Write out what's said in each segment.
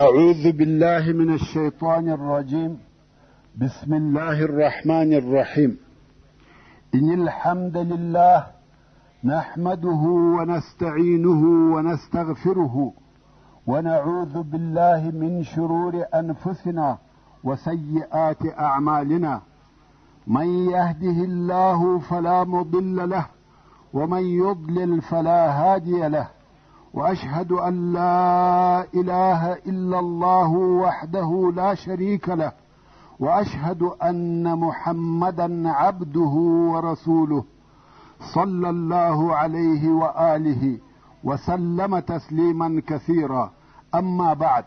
أعوذ بالله من الشيطان الرجيم. بسم الله الرحمن الرحيم. إن الحمد لله نحمده ونستعينه ونستغفره ونعوذ بالله من شرور أنفسنا وسيئات أعمالنا. من يهده الله فلا مضل له ومن يضلل فلا هادي له. وأشهد أن لا إله إلا الله وحده لا شريك له، وأشهد أن محمدا عبده ورسوله صلى الله عليه وآله وسلم تسليما كثيرا. أما بعد،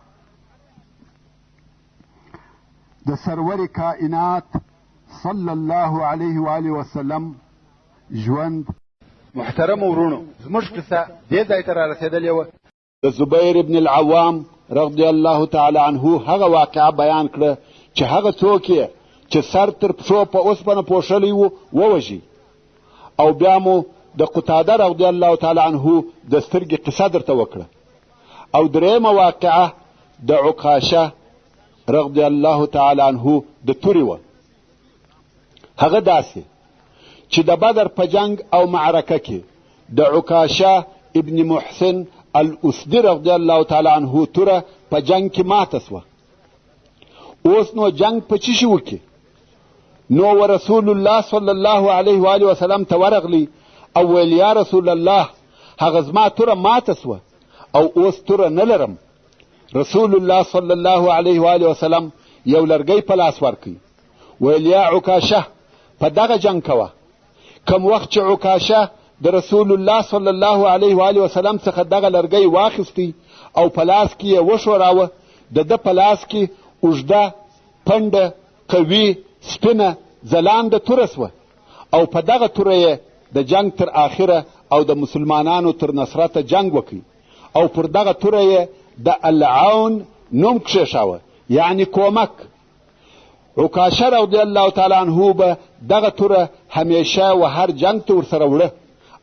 د سرور کائنات صلی الله علیه وآله وسلم ژوند. محترم ورونو، زموږ قصه دې ځای ته رارسېدلې وه. د زبیر ابن العوام رضی الله تعالی عنه هغه واقعه بیان کړه چې هغه څوک یې چې سر تر پښو په اوسپنه پوښلی و ووژي، او بیا مو د قتاده رضی الله تعالی عنه د سترګې قصه درته وکړه. او درېیمه واقعه د عکاشه رضی الله تعالی عنه د تورې وه. هغه داسې چې د بدر په جنګ او معرکه کې د عکاشه ابن محسن الاسدي رضی الله تعالی عنه توره په جنګ کې ماته سوه. اوس نو جنګ په څه شي وکړي؟ نو و رسول الله صلی الله علیه وآله وسلم ته ورغلی او ویل: یا رسول الله، هغه زما توره ماته سوه او اوس توره نه لرم. رسول الله صلی الله علیه وآله وسلم یو لرګی په لاس ورکړي، ویل: یا عکاشه، په دغه جنګ کوه. کم وخت چې عکاشه د رسول الله صلی الله علیه وآله وسلم څخه دغه لرګی واخیستی او په لاس کې یې وښوراوه، د ده په لاس کې اوږده پنډه قوي سپینه ځلانده توره سوه، او په دغه توره یې د جنګ تر آخره او د مسلمانانو تر نصرته جنګ وکړي، او پر دغه توره یې د العون نوم کښېښاوه، یعنې کومک. عکاشه رضی الله تعالی عنه به دغه توره همیشه و هر جنګ ته ورسره وړه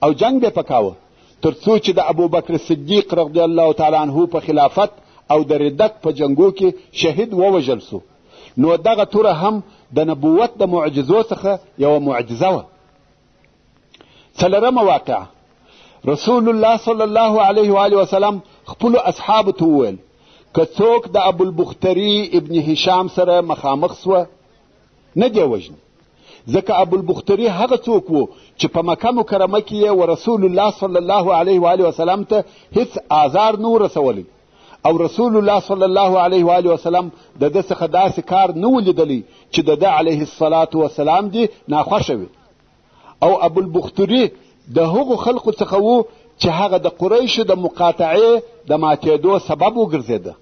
او جنګ به په کاوه، تر څو چې د ابوبکر صدیق رضی الله تعالی عنه په خلافت او د ردت په جنګو کې شهید ووژل سو. نو دغه توره هم د نبوت د معجزو څخه یوه معجزه وه. څلورمه واقعه، رسول الله صلی الله علیه وآله وسلم خپلو اصحابو ته وویل: که څوک د ابوالبختري ابن هشام سره مخامخ سوه نه دی وژني، ځکه ابوالبختري هغه څوک و چې په مکه مکرمه کې یې و رسول الله صلی الله علیه وآله وسلم ته هیڅ آزار نه و رسولی، او رسول الله صلی الله علیه وآله وسلم د ده څخه داسې کار نه و لیدلی چې د ده علیه الصلاة وسلام دې ناخوښه وي. او ابوالبختري د هغو خلقو څخه و چې هغه د قریشو د مقاطعې د ماتېدو سبب وګرځېده.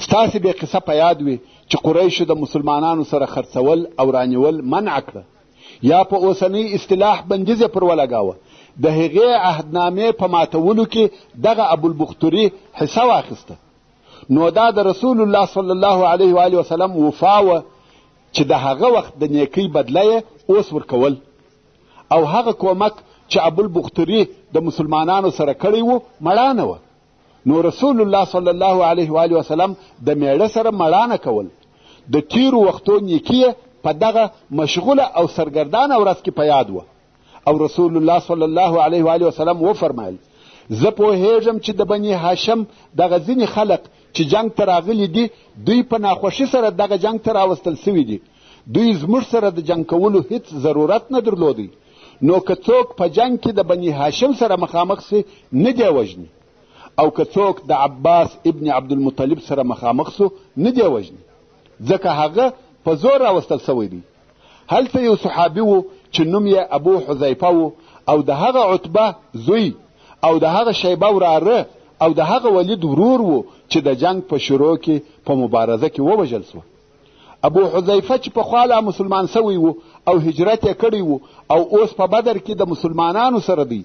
ستاسې بې قصه په یاد وي چې قریشو د مسلمانانو سره خرڅول او رانیول منع کړه، یا په اوسنۍ اصطلاح بندیز یې پر ولګاوه. د هغې عهدنامې په ماتولو کې دغه ابوالبختري حصه واخیسته. نو دا د رسول الله صلی الله علیه وآله وسلم وفا وه چې د هغه وخت د نیکۍ بدله یې اوس ورکول، او هغه کومک چې ابوالبختري د مسلمانانو سره کړی و مړانه وه. نو رسول الله صلی الله علیه وآله وسلم د میړه سره مړانه کول. د تیرو وختو نیکي یې په دغه مشغوله او سرګردانه ورځ کې په یاد وه. او رسول الله صلی الله علیه وآله وسلم وفرمایل: زه پوهېږم چې د بني هاشم دغه ځینې خلق چې جنګ ته راغلي دي، دوی په ناخوښي سره دغه جنګ ته راوستل سوي دي. دوی زموږ سره د جنګ کولو هیڅ ضرورت نه درلودی. نو که څوک په جنګ کې د بني هاشم سره مخامخ سي نه دی وژني، او که څوک د عباس ابن عبدالمطلب سره مخامخ سو نه دی وژني، ځکه هغه په زور راوستل سوی دی. هلته یو صحابي و چې نوم یې ابو حذیفه و، او د هغه عتبه زوی او د هغه شیبه وراره او د هغه ولید ورور و چې د جنګ په شروع کې په مبارزه کې ووژل سوه. ابو حذیفه چې پخوا لا مسلمان سوی و او هجرت یې کړی و او اوس په بدر کې د مسلمانانو سره دی،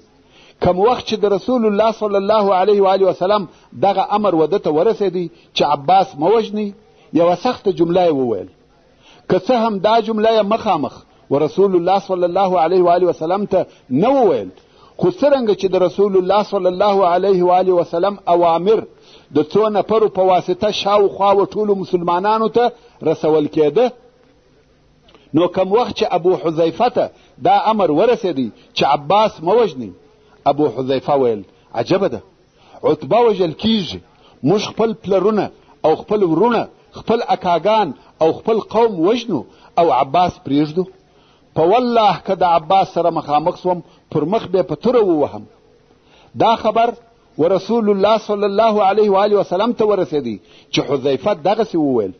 کم وخت چې د رسول الله صلی الله علیه وآله وسلم دغه امر وده ته ورسېدی چې عباس مه وژنئ، یوه سخته جمله یې وویل. که څه هم دا جمله یې مخامخ و رسول الله صلی الله علیه وآله وسلم ته نه وویل، خو څرنګه چې د رسول الله صلی الله علیه وآله وسلم اوامر د څو نفرو په واسطه شاوخوا و ټولو مسلمانانو ته رسول کېده. نو کم وخت چې ابو حذیفه ته دا امر ورسېدی چې عباس مه وژنئ، ابو حذیفه ویل عجبه ده، عتبه وژل کیږي، موږ خپل پلرونه او خپل وروڼه، خپل اکاګان او خپل قوم وژنو او عباس پرېږدو؟ په والله که د عباس سره مخامخ سوم پر مخ به په توره ووهم. دا خبر و رسول الله صلی الله علیه و آله وسلم ته ورسېدی چې حذیفه دغسې وویل.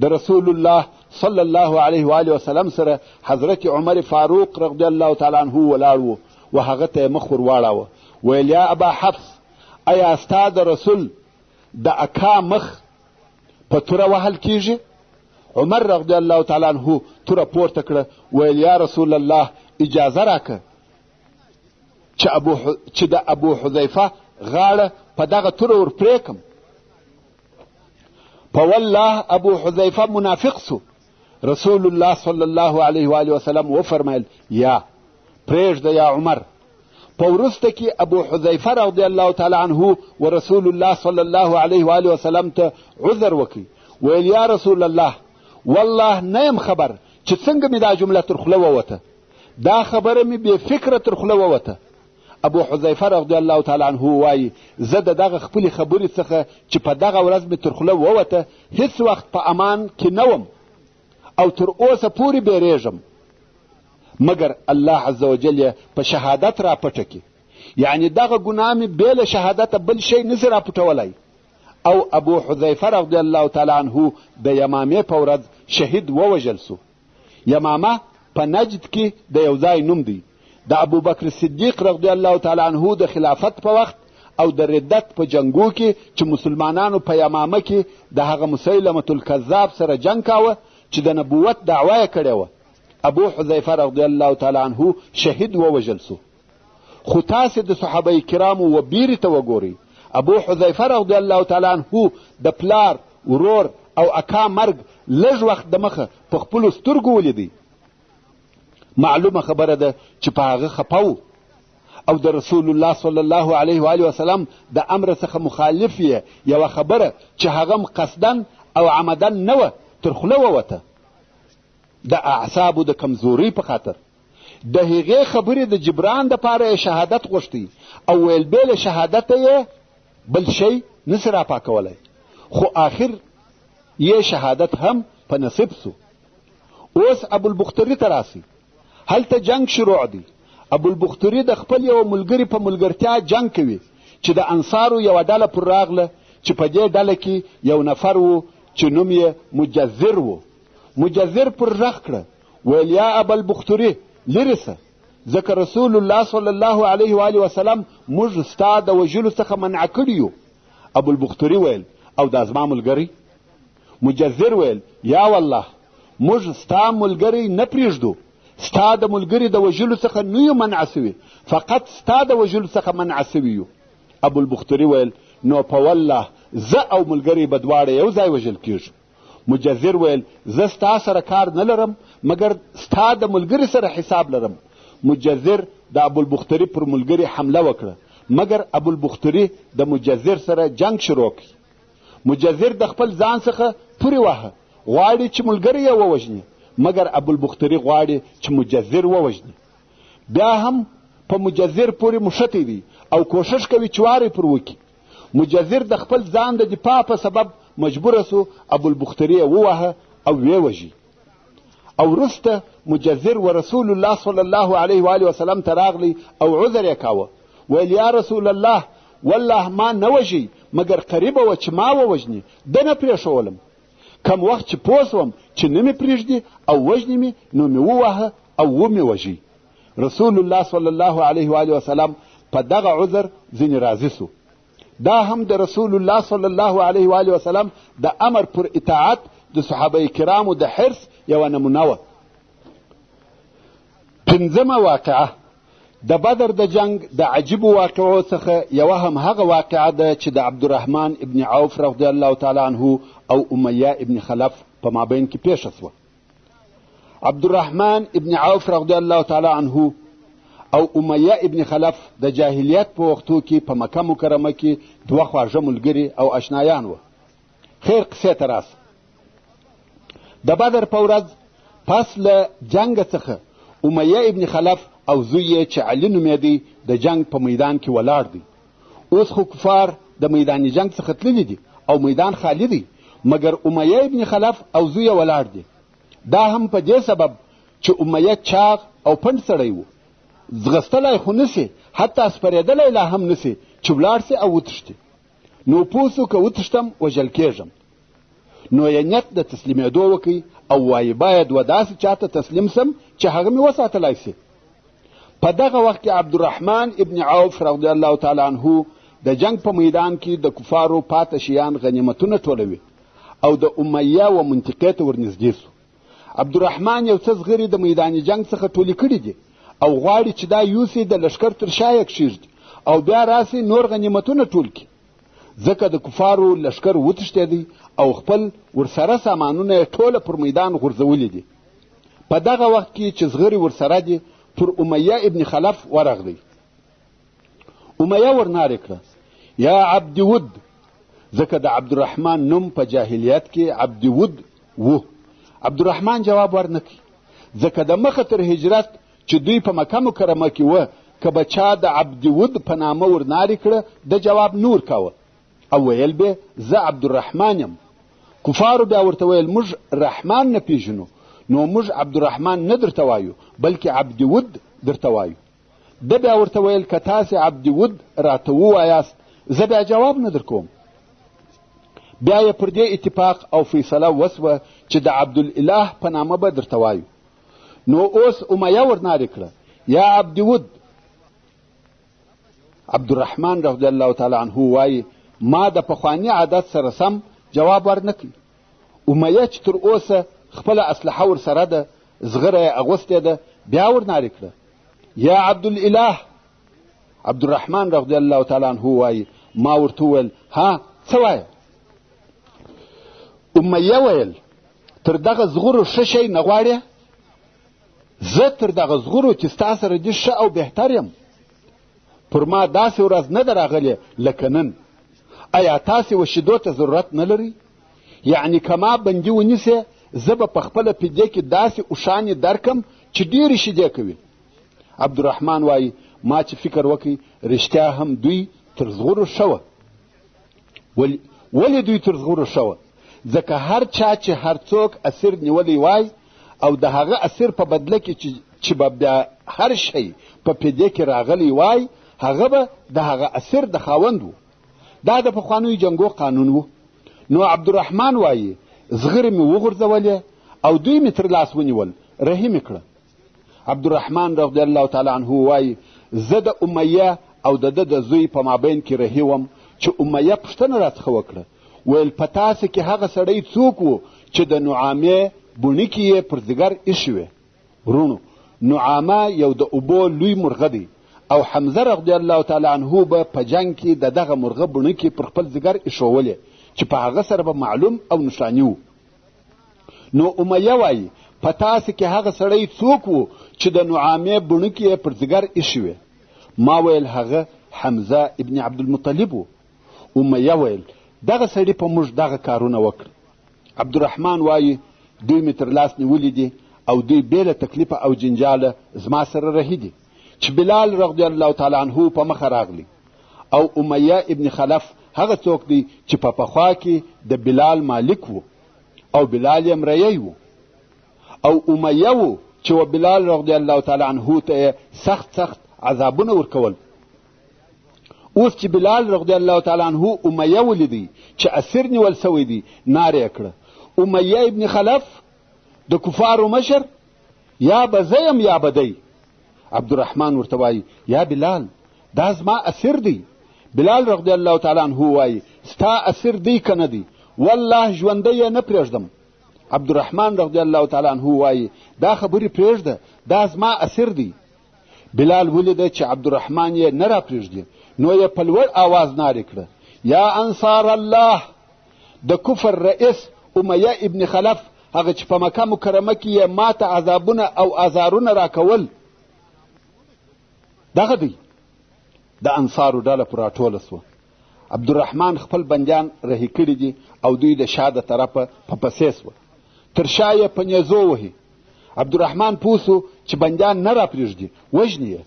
د رسول الله صلی الله علیه و آله وسلم سره حضرت عمر فاروق رضی الله تعالی عنه ولاړ و و هغه ته یې مخ ور واړاوه، ویل یا ابا حفص، ایا ستا د رسول د اکا مخ په توره وهل کیږي؟ عمر رضی الله تعالی عنه توره پورته کړه، ویل یا رسول الله اجازه راکه چې د ابو حذیفه غاړه په دغه توره ور پرې کم. په والله ابو حذیفه منافق سو. رسول الله صلی الله علیه و آله وسلم وفرمایل یا پرېږده یا عمر. په وروسته کې ابو حذیفه رضی الله تعالی عنه و رسول الله صلی الله علیه و آله وسلم ته عذر وکړي، ویل یا رسول الله والله نه یم خبر چې څنګه مې دا جمله تر خوله ووته، دا خبره مې بې فکره تر خوله ووته. ابو حذیفه رضی الله تعالی عنه وایي زه د دغه خپلې خبرې څخه چې په دغه ورځ مې تر خوله ووته هیڅ وخت په امان کې نه وم او تر اوسه پورې بیریږم، مګر الله عز وجل یې په شهادت راپټه کړي، یعنې دغه ګناه مې بې له شهادته بل شی نسي راپټولی. او ابو حذیفه رضی الله تعالی عنه د یمامې په ورځ شهید ووژل سو. یمامه په نجد کې د یو ځای نوم دی. د ابوبکر صدیق رضی الله تعالی عنه د خلافت په وخت او د ردت په جنګو کې چې مسلمانانو په یمامه کې د هغه مسیلمة الکذاب سره جنګ کاوه چې د نبوت دعوه یې کړې وه، ابو حذیفه رضی الله تعالی عنه شهید ووژل سو. خو تاسې د صحابه کرامو و بیرې ته وګورئ، ابو حذیفه رضی الله تعالی عنه د پلار، ورور او اکا مرګ لږ وخت د مخه په خپلو سترګو ولیدی. معلومه خبره ده چې په هغه خپه و او د رسول الله صلی الله علیه و آله وسلم د امر څخه مخالف یې یوه خبره چې هغه هم قصدا او عمدا نه وه تر خوله ووته، د اعصابو د کمزورۍ په خاطر د هغې خبرې د جبران دپاره یې شهادت غوښتی او ویل بې له شهادته یې بل شی نسي راپاکولی، خو آخر یې شهادت هم په نصیب سو. اوس ابوالبختري ته راسئ، هلته جنګ شروع دی. ابوالبختري د خپل یوه ملګري په ملګرتیا جنګ کوي چې د انصارو یوه ډله پر راغله چې په دې ډله کې یو نفر و چې نوم یې مجذر و. مجذر پر غږ کړه، ویل یا ابوالبختري لرې سه، ځکه رسول الله صلی الله علیه و آله وسلم موږ ستا د وژلو څخه منع کړي یو. ابوالبختري ویل او دا زما ملګری؟ مجذر ویل یا والله موږ ستا ملګری نه پرېږدو، ستا د ملګري د وژلو څخه نه یو منع سوي، فقط ستا د وژلو څخه منع سوي یو. ابوالبختري ویل نو په والله زه او ملګری به دواړه یو ځای وژل کیږو. مجذر ویل زه ستا سره کار نه لرم، مګر ستا د ملګري سره حساب لرم. مجذر د ابوالبختري پر ملګري حمله وکړه، مګر ابوالبختري د مجذر سره جنګ شروع کړ. مجذر د خپل ځان څخه پورې واهه، غواړي چې ملګری یې ووژني، مګر ابوالبختري غواړي چې مجذر ووژني. بیا هم په مجذر پورې مښتی دی او کوښښ کوي چې واری پر وکړي. مجذر د خپل ځان د دفاع په سبب مجبوره سو، ابوالبختري یې وواهه او ویې وژي. او وروسته مجذر و رسول الله صلی الله علیه و آله وسلم ته راغلی او عذر یې کاوه، ویل یا رسول الله والله ما نه وژي، مګر قریبه وه چې ما ووژني، ده نه پرېښولم. کم وخت چې پوه سوم چې نه مې پرېږدي او وژني مې، نو مې وواهه او ومې وژي. رسول الله صلی الله علیه و آله وسلم په دغه عذر ځینې راضي سو. دا هم د رسول الله صلی الله علیه و آله وسلم د امر پر اطاعت د صحابه کرامو د حرص یوه نمونه وه. پنځمه واقعه د بدر د جنګ د عجیبو واقعو څخه یوه هم هغه واقعه ده چې د عبدالرحمن ابن عوف رضی الله تعالی عنه او امیه ابن خلف په مابین کې پیښه سوه. عبدالرحمن ابن عوف رضی الله تعالی عنه او امیه ابن خلف د جاهلیت په وختو کې په مکه مکرمه کې دوه خواږه ملګري او اشنایان وه. خیر قصې ته راسه. د بدر په ورځ پس له جنګ څخه امیه ابن خلف او زوی یې چې علي نومېدی د جنګ په میدان کې ولاړ دی. اوس خو کفار د میدان جنګ څخه تللي دي او میدان خالي دی، مګر امیه ابن خلف او زوی یې ولاړ دي. دا هم په دې سبب چې امیه چاغ او پنډ سړی و، ځغستلی خو نه سي، حتی سپرېدلی لا هم نه سي چې ولاړ سي او وتښتي. نو پوه سو که وتښتم وژل کېږم. نو یې نیت د تسلیمېدو وکړي او وایي باید و داسې چا ته تسلیم سم چې هغه مې وساتلی سي. په دغه وخت کې عبدالرحمن ابن عوف رضی الله تعالی عنه د جنګ په میدان کې د کفارو پاته شیان غنیمتونه ټولوي او د امیه و منطقې ته ورنږدې سو. عبدالرحمن یو څه زغرې د میدان جنګ څخه ټولې کړي دي او غواړي چې دا یوسي د لښکر تر شا یې کښېږدي او بیا راسي نور غنیمتونه ټول کړي، ځکه د کفارو لښکر وتښتېدی او خپل ورسره سامانونه یې ټوله پر میدان غورځولي دي. په دغه وخت کې چې زغرې ورسره دي پر امیه ابن خلف ورغلی. امیه ورنارې کړه یا عبد ود، ځکه د عبدالرحمن نوم په جاهلیت کې عبد ود و. عبدالرحمن جواب ورنه کړي، ځکه د مخه تر هجرت چې دوی په مکه مکرمه کې وه که به چا د عبد ود په نامه ورنارې کړه د جواب نه ورکاوه او ویل به زه عبدالرحمن یم. کفارو بیا ورته ویل موږ رحمان نه پیژنو، نو موږ عبدالرحمن نه درته وایو بلکې عبد ود درته وایو. ده بیا ورته ویل که تاسې عبد ود راته ووایاست زه بیا جواب نه درکوم. بیا یې پر دې اتفاق او فیصله وسوه چې د عبدالاله په نامه به درته وایو. نو اوس امیه ورنارې کړه یا عبد ود. عبدالرحمن رضی الله تعالی عنه وایي ما د پخواني عادت سره سم جواب ورنه کړ. امیه چې تر اوسه خپله اسلحه ورسره ده، زغره یې اغوستې ده، بیا ورنارې کړه یا عبدالاله. عبدالرحمن رضی الله تعالی عنه وایي ما ورته وویل ها څه وایې؟ امیه ویل تر دغه زغرو ښه شی نه غواړې؟ زه تر دغه زغرو چې ستا سره دي ښه او بهتر یم. پر ما داسې ورځ نه ده راغلې لکه نن. ایا تاسې و شیدو ته ضرورت نه لرئ؟ یعنې که ما بندي ونیسې زه به په خپله فدیه کې داسې اوښانې درکم چې ډېرې شیدې کوي. عبدالرحمن وایي ما چې فکر وکړ رښتیا هم دوی تر زغرو ښه وه. ولې دوی تر زغرو ښه وه؟ ځکه هر چا چې هر څوک اسیر نیولی وای او د هغه اسیر په بدله کې چې به بیا هر شی په فدیه کې راغلی وای هغه به د هغه اسیر د خاوند و. دا د پخوانیو جنګو قانون و. نو عبدالرحمن وایي زغرې مې وغورځولې او دوی مې تر لاس ونیول، رهي مې کړه. عبدالرحمن رضی الله تعالی عنه وایي زه د امیه او د ده د زوی په مابین کې رهي وم چې امیه پوښتنه راڅخه وکړه، ویل په تاسې کې هغه سړی څوک و چې د نعامې بوڼکې یې پر ځیګر ایښې وې؟ وروڼو نعامه یو د اوبو لوی مرغه دی او حمزه رضی الله تعالی عنه به په جنګ کې د دغه مرغه بڼکې پر خپل ځیګر ایښوولې چې په هغه سره به معلوم او نښاني و. نو امیه وایي په تاسې کې هغه سړی څوک و چې د نعامې بڼکې یې پر ځیګر ایښې وې؟ ما ویل هغه حمزه ابن عبدالمطلب و. امیه ویل دغه سړي په موږ دغه کارونه وکړه. عبدالرحمن وایي دوی مې تر لاس نیولي دي او دوی بې له تکلیفه او جنجاله زما سره رهي دي چې بلال رضی الله تعالی عنه په مخه راغلی او امیه ابن خلف هغه څوک دی چې په پخوا کې د بلال مالک و او بلال یې مریی و او امیه و چې و بلال رضی الله تعالی عنه ته یې سخت سخت عذابونه ورکول. اوس چې بلال رضی الله تعالی عنه امیه ولیدی چې اسیر نیول سوی دی نارې یې کړه امیه ابن خلف د کفارو مشر یا به زه یم یا به دی. عبدالرحمن ورته وایي یا بلال دا زما اسیر دی. بلال رضی الله تعالی عنه وایي ستا اسیر دی که نه دی؟ والله ژوندی یې نه پرېږدم. عبدالرحمن رضی الله تعالی عنه وایي دا خبرې پرېږده دا زما اسیر دی. بلال ولیده چې عبدالرحمن یې نه راپرېږدي نو یې په لوړ آواز نارې کړه یا انصار الله. د کفر رئیس امیه ابن خلف هغه چې په مکه مکرمه کې یې ماته عذابونه او آزارونه راکول دغه دی. د انصارو ډله پر راټوله سوه. عبدالرحمن خپل بندیان رهي کړي دي او دوی د شا د طرفه په پسې سوه. تر شا یې په نیزو وهي. عبدالرحمن پوه سو چې بندیان نه راپرېږدي، وژني یې.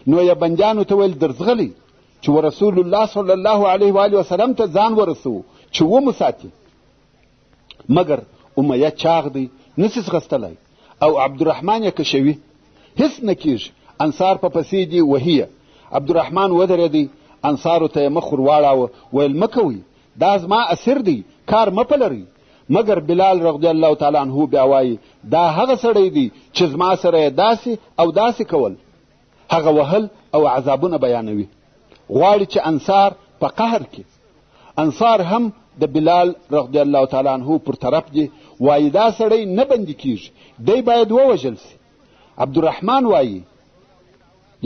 نو یې بندیانو ته ویل درځغلئ چې و رسول الله صلی الله علیه وآله وسلم ته ځان ورسوو چې ومو ساتي. مګر امیه چاغ دی، نسي ځغستلی او عبدالرحمن یې کشوي. هیڅ نه کیږي، انصار په پسې دي، وهي یې. عبدالرحمن ودرېدی، انصارو ته یې مخ ور واړاوه، ویل مه کوئ، دا زما اسیر دی، کار مه په لرئ. مګر بلال رضی الله تعالی عنه بیا وایي دا هغه سړی دی چې زما سره یې داسې او داسې کول. هغه وهل او عذابونه بیانوي، غواړي چې انصار په قهر کې. انصار هم د بلال رضی الله تعالی عنه پر طرف دي، وایي دا سړی نه بندي کیږي، دی باید ووژل سي. عبدالرحمن وایي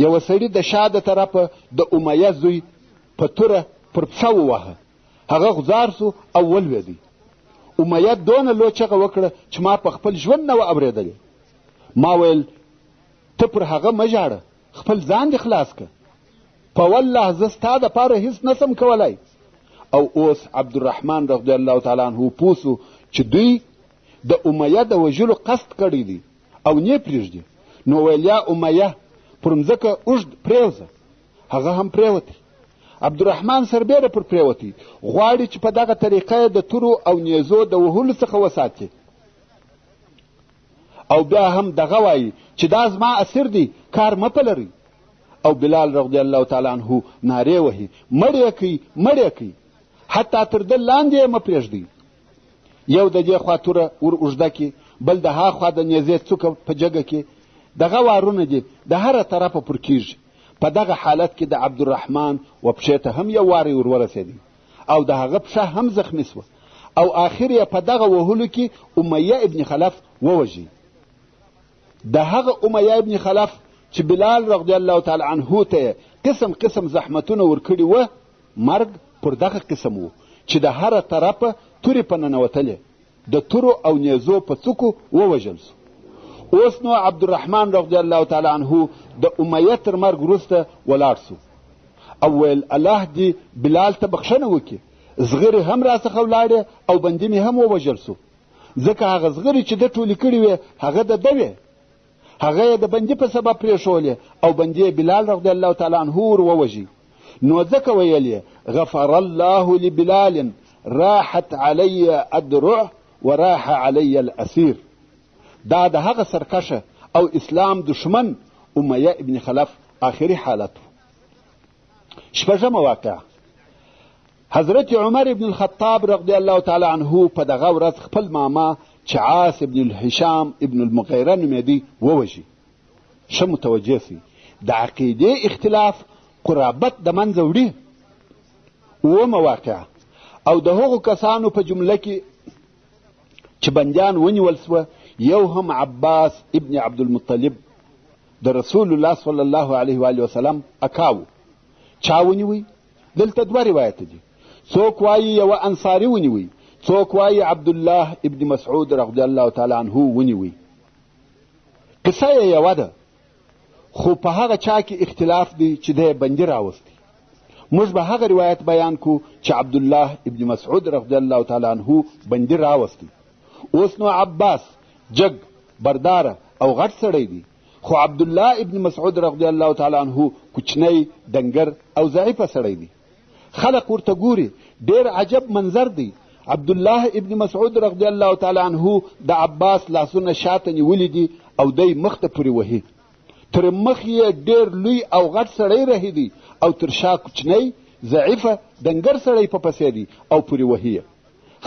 یوه سړي د شا د طرفه د امیه زوی په توره پر پښه وواهه، هغه غوځار سو او ولوېدی. امیه دونه لو چغه وکړه چې ما په خپل ژوند نه وه اورېدلې. ما ویل ته پر هغه مه ژاړه، خپل ځان دې خلاص که، په والله زه ستا دپاره هیڅ نه سم کولای. او اوس عبدالرحمن رضی الله تعالی عنه پوه سو چې دوی د امیه د وژلو قصد کړی دی او نه پرېږدي. نو ویل یا امیه پر مځکه اوږد پرېوځه. هغه هم پرېوتی. عبدالرحمن سربېره پر پرېوتی، غواړي چې په دغه طریقه یې د تورو او نیزو د وهلو څخه وساتي. او بیا هم دغه وایي چې دا زما اسیر دی، کار مه په لرئ. او بلال رضی الله تعالی عنه نارې وهي، مړ یې کړئ، مړ یې کړئ، حتی تر ده لاندې یې مه پرېږدئ. یو د دې خوا توره ور اوږده کړي، بل د ها خوا د نیزې څوکه په جګه کړي. دغه وارونه دي د هره طرفه پر کیږي. په دغه حالت کې د عبدالرحمن و پښې ته هم یو واری ور ورسېدی او د هغه پښه هم زخمي سوه او آخر یې په دغه وهلو کې امیه ابن خلف ووژی. د هغه امیه ابن خلف چې بلال رضی الله تعالی عنه ته یې قسم قسم زحمتونه ورکړي وه، مرګ پر دغه قسم و چې د هره طرفه تورې په ننوتلې، د تورو او نیزو په څوکو ووژل سو. اوس نو عبدالرحمن رضی الله تعالی عنه د امیه تر مرګ وروسته ولاړ سو او ویل الله دې بلال ته بخښنه وکړي، زغرې هم راڅخه ولاړې او بندي مې هم ووژل سو، ځکه هغه زغرې چې ده ټولې کړې وې هغه د ده وې، هغه یې د بندي په سبب پرېښولې او بندي یې بلال رضی الله تعالی عنه ور ووژي. نو ځکه ویل یې غفر الله لبلال راحت علی ادرع وراح علی الاسیر. دا د هغه سرکشه او اسلام دښمن امیه ابن خلف آخري حالت و. شپږمه واقعه، حضرت عمر ابن الخطاب رضی الله تعالی عنه په دغه ورځ خپل ماما چې عاص ابن الهشام ابن المغیره نومېدی ووژي. ښه متوجه سئ، د عقیدې اختلاف قرابت د منځه وړي. اوومه واقعه، او د هغو کسانو په جمله کې چې بندیان ونیول سوه یو هم عباس ابن عبدالمطلب د رسول الله صلی الله علیه وآله وسلم اکا و. چا ونیوی؟ دلته دوه روایته دي. څوک وایي یوه انصاري ونیوی، څوک وایي عبدالله ابن مسعود رضی الله تعالی عنه ونیوی. قصه یې یوه ده، خو په هغه چا کې اختلاف دی چې دی بندي راوستی. موږ به هغه روایت بیان کو چې عبدالله ابن مسعود رضی الله تعالی عنه بندي راوستی. اوس نو عباس جګ برداره او غټ سړی دی، خو عبدالله ابن مسعود رضی الله تعالی عنه کوچنی، ډنګر او ضعیفه سړی دی. خلق ورته ګوري، ډېر عجب منظر دی. عبدالله ابن مسعود رضی الله تعالی عنه د عباس لاسونه شاته نیولي دي او دی مخ ته پورې وهي. تر مخ یې ډېر لوی او غټ سړی رهي دی او تر شا کوچنی، ضعیفه، ډنګر سړی په پسې دی او پورې وهي یې.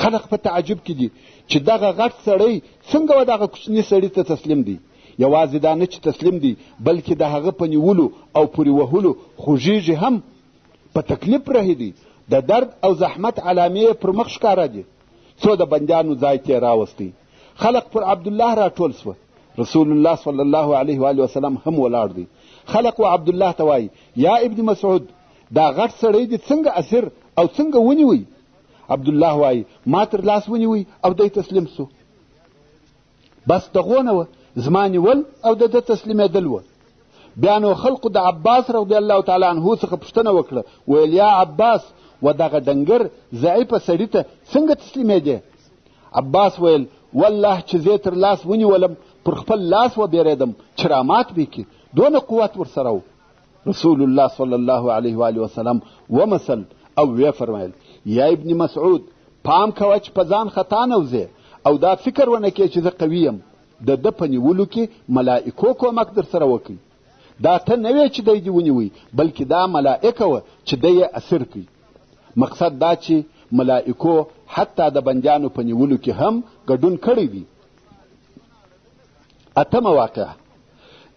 خلق په تعجب کې دي چې دغه غټ سړی څنګه و دغه کوچني سړي ته تسلیم دی. یوازې دا نه چې تسلیم دی، بلکې د هغه په نیولو او پورې وهلو خوږیږي هم، په تکلیف رهي دی. د درد او زحمت علامې یې پر مخ ښکاره دي. څو د بندیانو ځای ته یې راوستی. خلق پر عبدالله راټول سوه. رسول الله صلی الله علیه وآله وسلم هم ولاړ دی. خلق و عبدالله ته وایي یا ابن مسعود، دا غټ سړی دې څنګه اسیر او څنګه ونیوی؟ عبدالله وایي ما تر لاس ونیوی او دی تسلیم سو. بس دغونه وه زما نیول او د ده تسلیمېدل وه. بیا نو خلقو د عباس رضی الله تعالی عنه څخه پوښتنه وکړه، ویل یا عباس، و دغه ډنګر ضعیفه سړي ته څنګه تسلیمېدې؟ عباس ویل والله چې زه تر لاس ونیولم پر خپل لاس وبېرېدم چې رامات مې کړي، دونه قوت ورسره و. رسول الله صلی الله علیه وآله وسلم ومسل او ویې فرمایل یا ابن مسعود، پام کوه چې په ځان خطا نه وځې او دا فکر ونه کړې چې زه قوي یم. د ده په نیولو کې ملائکو کومک در سره وکړي. دا ته نه وې چې دی دې ونیوی، بلکې دا ملائکه وه چې دی یې اسیر کړي. مقصد دا چې ملائکو حتی د بندیانو په نیولو کې هم ګډون کړی دی. اتمه واقعه،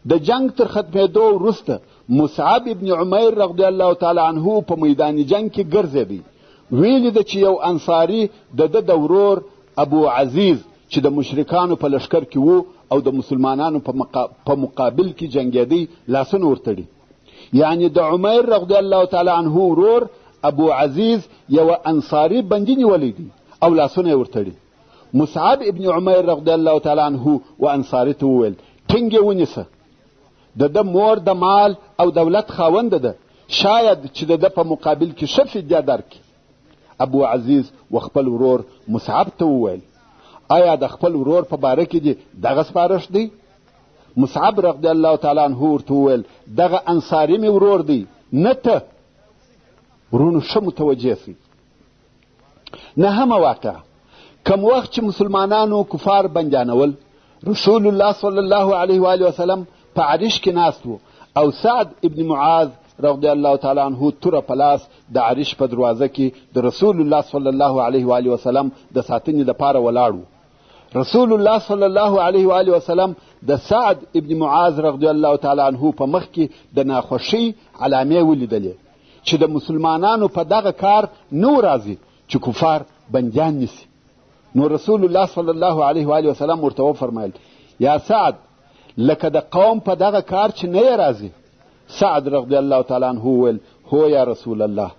د جنگ تر ختمېدو وروسته مصعب ابن عمیر رضی الله تعالی عنه په میدان جنگ کې ګرځېدی. ویلي ده چې یو انصاري د ده د ورور ابو عزیز چې د مشرکانو په لښکر کې وو او د مسلمانانو په مقابل کې جنګېدی لاسونه ورتړي. یعنی د عمیر رضی الله تعالی عنه ورور ابو عزیز یوه انصاري بندي نیولی دی او لاسونه یې ورتړي. مصعب ابن عمیر رضی الله تعالی عنه و انصاري ته وویل ټینګ یې ونیسه، د ده مور د مال او دولت خاونده ده، شاید چې د ده په مقابل کې ښه فدیه درکړي. ابو عزیز و خپل ورور مصعب ته وویل آیا د خپل ورور په باره کې دې دغه سپارښت دی؟ مصعب رضی الله تعالی عنه ورته وویل دغه انصاري مې ورور دی نه ته. وروڼو ښه متوجه سئ. نهمه واقعه، کم وخت چې مسلمانانو کفار بندیانول، رسول الله صلی الله علیه وآله وسلم په عرش کې ناست و او سعد ابن معاذ رضی الله تعالی عنه توره په لاس د عرش په دروازه کې د رسول الله صلی الله علیه وآله وسلم د ساتنې دپاره ولاړ و. رسول الله صلی الله علیه وآله وسلم د سعد ابن معاذ رضی الله تعالی عنه په مخ کې د ناخوښۍ علامې ولیدلې چې د مسلمانانو په دغه کار نه و راضي چې کفار بندیان نیسي. نو رسول الله صلی الله علیه وآله وسلم ورته وفرمایل یا سعد، لکه د قوم په دغه کار چې نه یې راضي. سعد رضی الله تعالی عنه وویل هو یا رسول الله،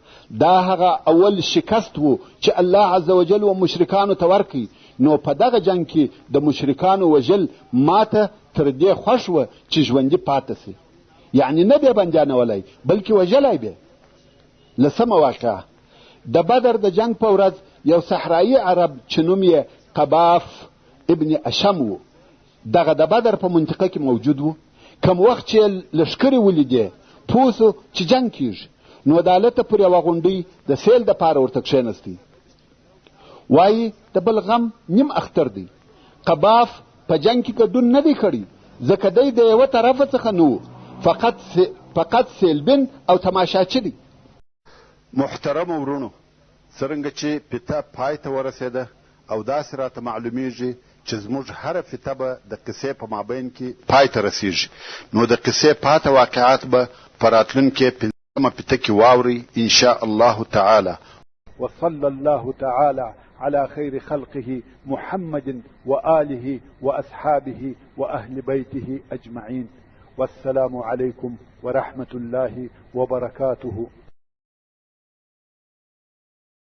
دا هغه اول شکست و چې الله عز وجل و مشرکانو ته ورکړي، نو په دغه جنګ کې د مشرکانو وژل ماته تر دې خوښ وه چې ژوندي پاته سي، یعنې نه بې بندیانولی بلکې وژلی بې. لسمه واقعه، د بدر د جنګ په ورځ یو صحرایي عرب چې نوم یې قباف ابن اشم و، دغه د بدر په منطقه کې موجود و. کم وخت چې لښکرې ولیدې پوه سو چې جنګ کیږي، نو دالته پر یوه غونډۍ د سیل دپاره ورته کښېنستی. وایي د بل غم نیم اختر دی. قباف په جنګ کې ګډون نه دی کړی، ځکه دی د یوه طرفه څخه نه و، فقط سیلبین او تماشاچي دی. محترمو وروڼو، څرنګه چې فیته پای ته ورسېده او داسې راته معلومیږي چې زموږ هره فیته به د قصې په مابین کې پای ته رسیږي، نو د قصې پاته واقعات به په راتلونکې پنځمه فیته کې واورئ ان شاء الله تعالی. وصلى الله تعالى على خير خلقه محمد وآله وأصحابه وأهل بيته أجمعين، والسلام عليكم ورحمة الله وبركاته.